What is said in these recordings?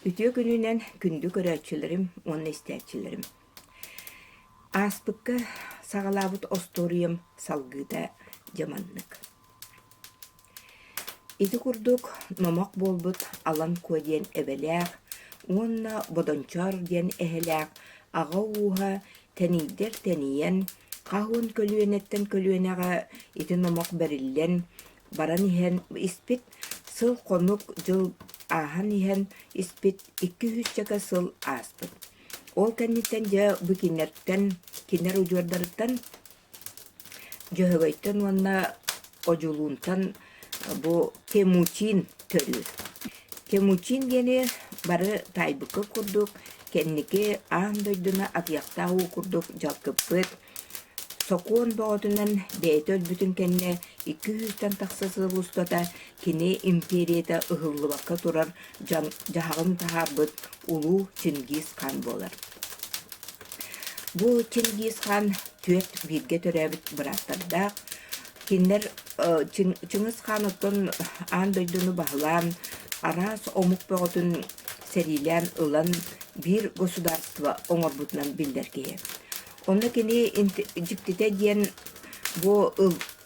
Үтүө күнүнэн күндү көрөөччүлэрим уонна истээччилэрим. Ааспыкка саҕалаабыт остуоруйам салгыыта дьэ маннык. Ити курдук номох буолбут Алан Куо диэн эбэлээх уонна Бодончоор диэн эһэлээх аҕа ууһа тэнийдэр тэнийэн, хаһан көлүөнэттэн көлүөнэҕэ ити номох бэриллэн баран иһэн испит, сыл-хонук дьыл ааһан иһэн испит икки сүүсчэкэ сыл ааспыт. Ол кэнниттэн дьэ бу кинилэртэн, кинилэр удьуордарыттан Дьөһөгөйтөн уонна Одьулуунтан бу Темучин төрүүр. Темучин диэни бары таайбыкка курдук кэнники аан дойдуну атыйахтаах уу курдук дьалкыппыт, сокуон бөҕөтүнэн бэйэтэ өлбүтүн кэннэ икки сүүстэн тахса сыл устата кини империята ыһыллыбакка турар дьаһаҕын таһаарбыт улуу Чингис хаан буолар. Бу Чингис хаан түөрт бииргэ төрөөбүт бырааттардаах. Кинилэр Чыҥыс хаан оттон аан дойдуну баһылаан, араас омук бөҕөтүн сэриилээн ылан биир государство оҥорбутунан биллэр киһи. Онно кини дьиктитэ диэн бу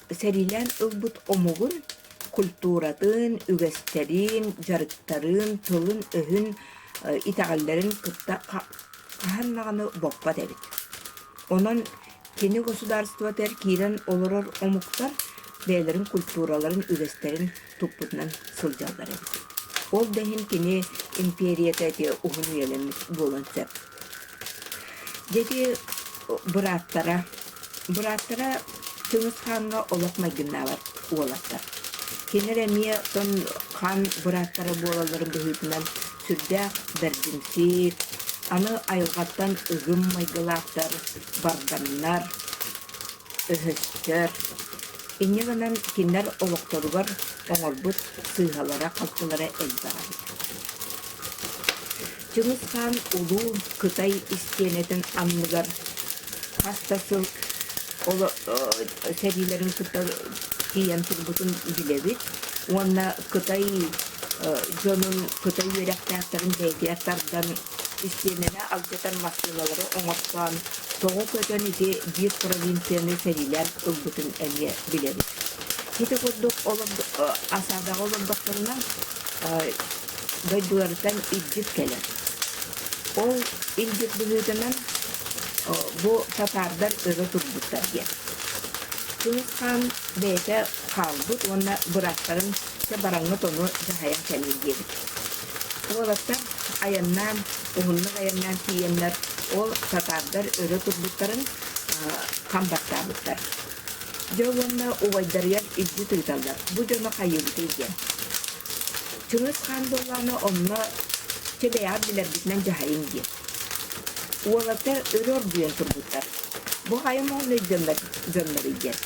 сэриилээн ылбыт омугун культуратын, үгэстэрин, дьарыктарын, тылын-өһүн, итэҕэллэрин кытта хаһан даҕаны боппот эбит. Онон кини государствотыгар киирэн олорор омуктар бэйэлэрин культураларын, үгэстэрин туппутунан сылдьаллар эбит. Ол да иһин кини империята ити уһун үйэлэммит буолуон сөп. Дьэ ити бырааттара, бырааттара Чыҥыс Хааҥҥа олох майгыннаабат уолаттар. Кинилэр эмиэ оттон хаан бырааттара буолалларын быһыытынан сүрдээх бэрдимсик, аны айылҕаттан ыгым майгылаахтар, бардамнар, өһөстөр. Инньэ гынан кинилэр олохторугар оҥорбут сыыһалара-халтылара элбэх эбит. Чыҥыс Хаан Улуу Кытай истиэнэтин анныгар хас да сыл сэриилэрин кытта тиийэн турбутун билэбит уонна Кытай дьонун, Кытай үөрэхтээхтэрин бэйэтигэр тардан истиэнэни алдьатар массыыналары оҥортоон тоҕо көтөн ити биир провинцияны сэриилээн ылбытын эмиэ билэбит. Ити курдук осадаҕа олордохторуна дойдуларыттан илдьит кэлэр. Ол илдьит быһыытынан бу татаардар өрө турбуттар диэн. Чыҥыс Хаан бэйэтэ хаалбыт уонна бырааттарын чэ бараҥҥыт ону дьаһайан кэлин диэбит. Уолаттар айаннаан, уһуннук айаннаан тиийэннэр ол татаардар өрө турбуттарын хам баттаабыттар. Дьэ уонна убайдарыгар илдьит ыыталлар, бу дьону хайыыбытый диэн. Чыҥыс Хаан буоллаҕына онно чэ бэйэҕит билэргитинэн дьаһайыҥ диэн. Уолаттар өрө оргуйан турбуттар. Бу хайа моһол өйдөммөт дьонноруй диэн.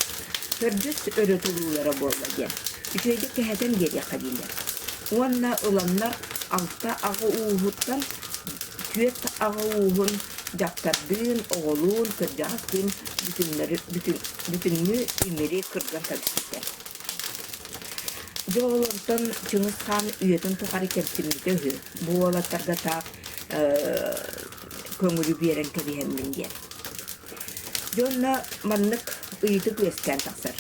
Төрдүс өрө туруулара буолла диэн. Үчүгэйдик кэһэтэн биэриэххэ дииллэр. Уонна ыланнар алта аҕа ууһуттан түөрт аҕа ууһун дьахтардыын, оҕолуун, кырдьаҕастыын бүтүннэри бүтүн, бүтүннүү имири кырган кэбиспиттэр. Дьэ олортон Чыҥыс Хаан үйэтин тухары кэмсиммитэ үһү, бу уолаттарга таах көҥүлү биэрэн кэбиһэммин диэн. Дьэ онно маннык ыйытык үөскээн тахсар.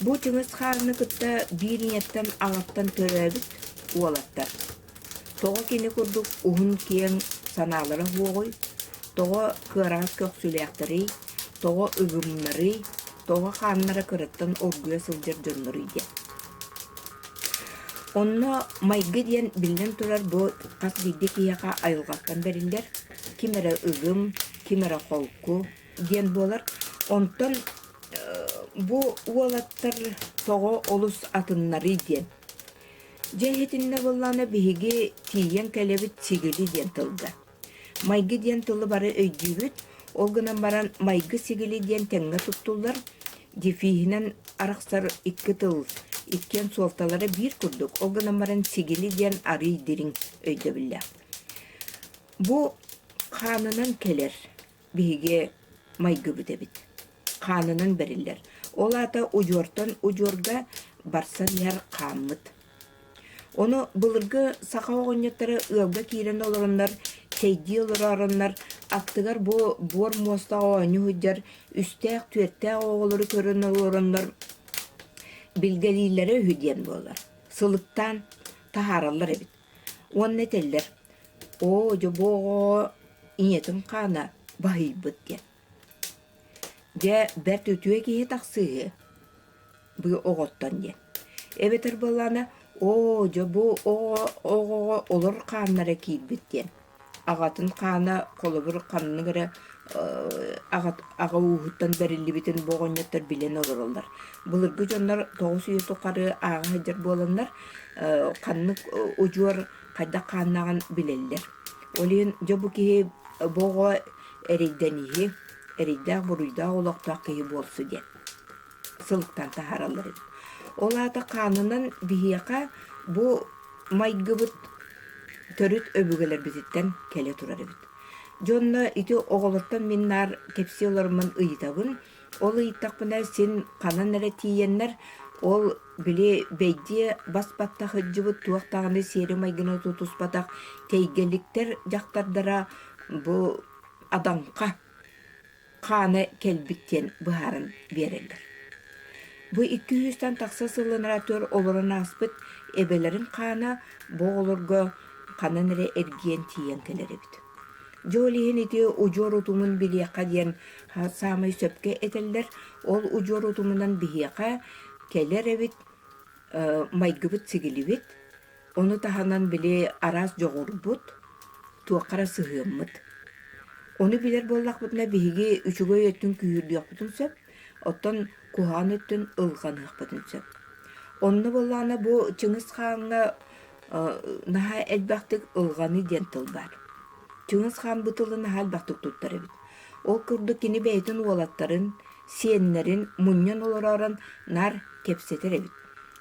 Бу Чыҥыс Хааны кытта биир ийэттэн аҕаттан төрөөбүт уолаттар. Тоҕо кини курдук уһун-киэҥ санаалара суоҕуй? Тоҕо кыараҕас көхсүлээхтэрий? Тоҕо ыгымнарый? Тоҕо хааннара кыраттан оргуйа сылдьар дьонноруй диэн. Онно майгы диэн биллэн турар бу хас биирдии киһиэхэ айылҕаттан бэриллэр, ким эрэ ыгым, ким эрэ холку диэн буолар. Онтон бу уолаттар тоҕо олус атыннарый диэн. Дьэ иһитиннэ буоллаҕына биһиги тиийэн кэлэбит сигили диэн тылга. Майгы диэн тылы бары өйдүүбүт, ол гынан баран майгы-сигили диэн тэҥҥэ туттуллар, дефиһинэн арахсар икки тыл, иккиэн суолталара биир курдук, ол гынан баран сигили диэн арыый дириҥ өйдөбүллээх. Бу хаанынан кэлэр биһиги майгыбыт эбит. Хаанынан бэриллэр. Ол аата удьуортан удьуорга барсан иһэр хааммыт. Ону былыргы саха оҕонньотторо ыалга киирэн олороннор, чэйдии олоророннор, аттыгар бу буор муостаҕа оонньуу сылдьар үстээх-түөртээх оҕолору көрөн олороннор билгэлииллэрэ үһү диэн буолар. Сылыктаан таһаараллар эбит. Уонна этэллэр: «Оо, дьэ бу оҕо ийэтин хаана баһыйбыт» диэн. Дьэ, бэрт үтүө киһи тахсыыһы бу оҕоттон диэн. Эбэтэр буоллаҕына, оо, дьэ бу оҕо оҕоҕо олор хааннара киирбит диэн. Аҕатын хаана холобур ханнык эрэ аҕа ууһуттан бэриллибитин бу оҕонньоттор билэн олороллор. Былыргы дьоннор 9 үйэ тухары ааҕа сылдьар буоланнар ханнык удьуор хайдах хааннааҕын билэллэр. Ол иһин дьэ бу киһи бу оҕо эрэйдэнииһи, эрэйдээх-буруйдаах олохтоох киһи буолсу диэн сылыктаан таһаараллар эбит. Ол аата хаанынан биһиэхэ бу майгыбыт төрүт өбүгэлэрбититтэн кэлэ турар эбит. Дьонно ити оҕолортон мин наар кэпсии олороммун ыйытабын. Ол ыйыттахпына син ханан эрэ тиийэннэр ол били бэйдиэ бас-баттах сылдьыбыт туох даҕаны сиэри-майгыны тутуспатах тэйгэликтэр дьахтардара бу адаҥха хаана кэлбит диэн быһааран биэрэллэр. Бу 200-тэн тахса сылланар олорон ааспыт эбэлэрин хаана бу оҕолорго ханан эрэ эргийэн тиийэн кэлэр эбит. Дьэ ол иһин ити удьуор утумун билиэххэ диэн саамай сөпкө этэллэр. Ол удьуор утумунан биһиэхэ кэлэр эбит, майгыбыт-сигилибит, Ону таһынан били араас дьоҕурбут, туохха эрэ сыһыаммыт. Ону билэр буоллахпытына биһиги үчүгэй өттүн күүһүрдүөхпүтүн сөп, оттон куһаҕан өттүн ылҕаныахпытын сөп. Онно буоллаҕына бу Чыҥыс Хааҥҥа наһаа элбэхтик ылҕаныы диэн тыл баар. Чыҥыс Хаан бу тылы наһаа элбэхтик туттар эбит. Ол курдук кини бэйэтин уолаттарын, сиэннэрин мунньан олороорон наар кэпсэтэр эбит.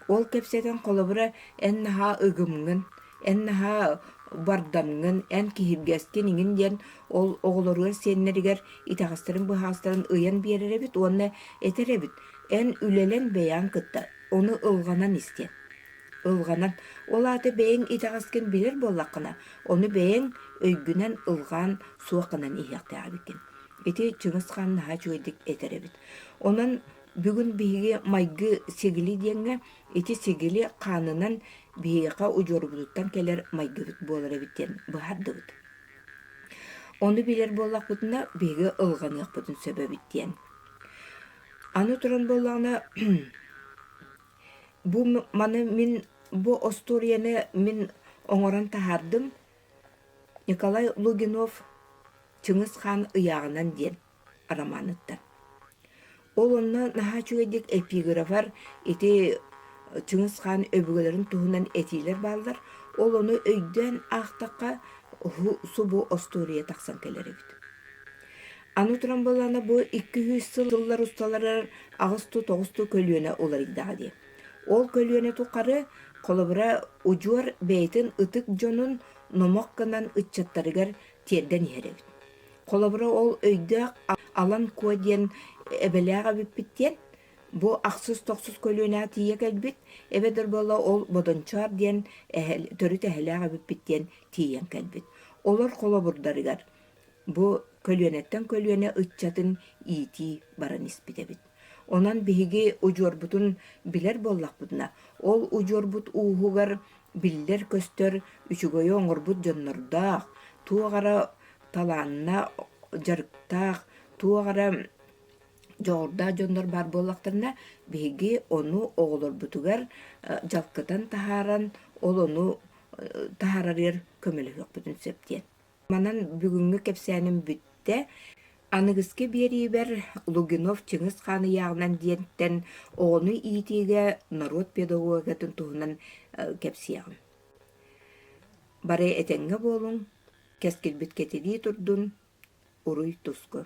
Ол кэпсэтэн холобура эн наһаа ыгымҥын, эн наһаа бардамҥын, эн киһиргэскин иҥин диэн ол оҕолоругар сиэннэригэр итэҕэстэрин-быһаҕастарын ыйан биэрэр эбит уонна этэр эбит эн үлэлэн бэйэҕин кытта ону ылҕанан ис диэн. Ылҕанан, ол аата бэйэҥ итэҕэскин билэр буоллаххына, ону бэйэҥ өйгүнэн ылҕаан суох гынан иһиэхтээх эбиккин. Ити Чыҥыс Хаан наһаа үчүгэйдик этэр эбит. Онон Бүгүн биһиги майгы-сигили диэҥҥэ ити сигили хаанынан биһиэхэ удьуорбутуттан кэлэр майгыбыт буолар эбит диэн быһаардыбыт. Ону билэр буоллахпытына биһиги ылҕаныахпытын сөп эбит диэн. Аны туран буоллаҕына бу маны мин бу остуоруйаны мин оҥорон таһаардым Николай Лугинов Чыҥыс Хаан ыйааҕынан диэн романыттан. Ол онно наһаа үчүгэйдик эпиграфар ити Чыҥыс Хаан өбүгэлэрин туһунан этиилэр бааллар. Ол ону өйдөөн аахтахха субу остуоруйа тахсан кэлэр эбит. Аны туран буоллаҕына бу 200 сыллар усталарыгар аҕыстуу-тоҕустуу көлүөнэ уларыйдаҕа дии. Ол көлүөнэ тухары холобура удьуор бэйэтин ытык дьонун номох гынан ыччаттарыгар тиэрдэн иһэр эбит. Холобура, ол өйдөөх Алан Куо диэн эбэлээх эбиппит диэн, бу ахсыс-тохсус көлүөнэҕэ тиийэ кэлбит, эбэтэр буолла ол Бодончоор диэн төрүт эһэлээх эбиппит диэн тиийэн кэлбит. Олор холобурдарыгар бу көлүөнэттэн көлүөнэ ыччатын иитии баран испит эбит. Онон биһиги удьуорбутун билэр буоллахпытына, ол удьуорбут ууһугар биллэр-көстөр үчүгэйи оҥорбут дьоннордоох, туох эрэ талаанна дьарыктаах, туох эрэ дьоҕурдаах дьоннор баар буоллахтарына, биһиги ону оҕолорбутугар дьалкытан таһааран, ол ону таһаарарыгар көмөлөһүөхпүтүн сөп диэн. Манан бүгүҥҥү кэпсээним бүттэ. Аныгыскы биэриибэр Лугинов Чыҥыс Хаан ыйааҕынан диэнтэн оҕону иитиигэ норуот педагогикатын туһунан кэпсиэҕим. Бары этэҥҥэ буолуҥ, кэскилбит кэтилии турдун, уруй туску!